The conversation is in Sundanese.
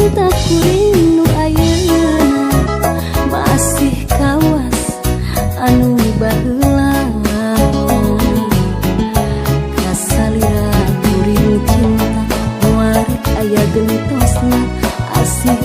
Cinta kuring nu ayeuna masih kawas anu baheula. Kasalira kuring cinta moal aya gentosna, asih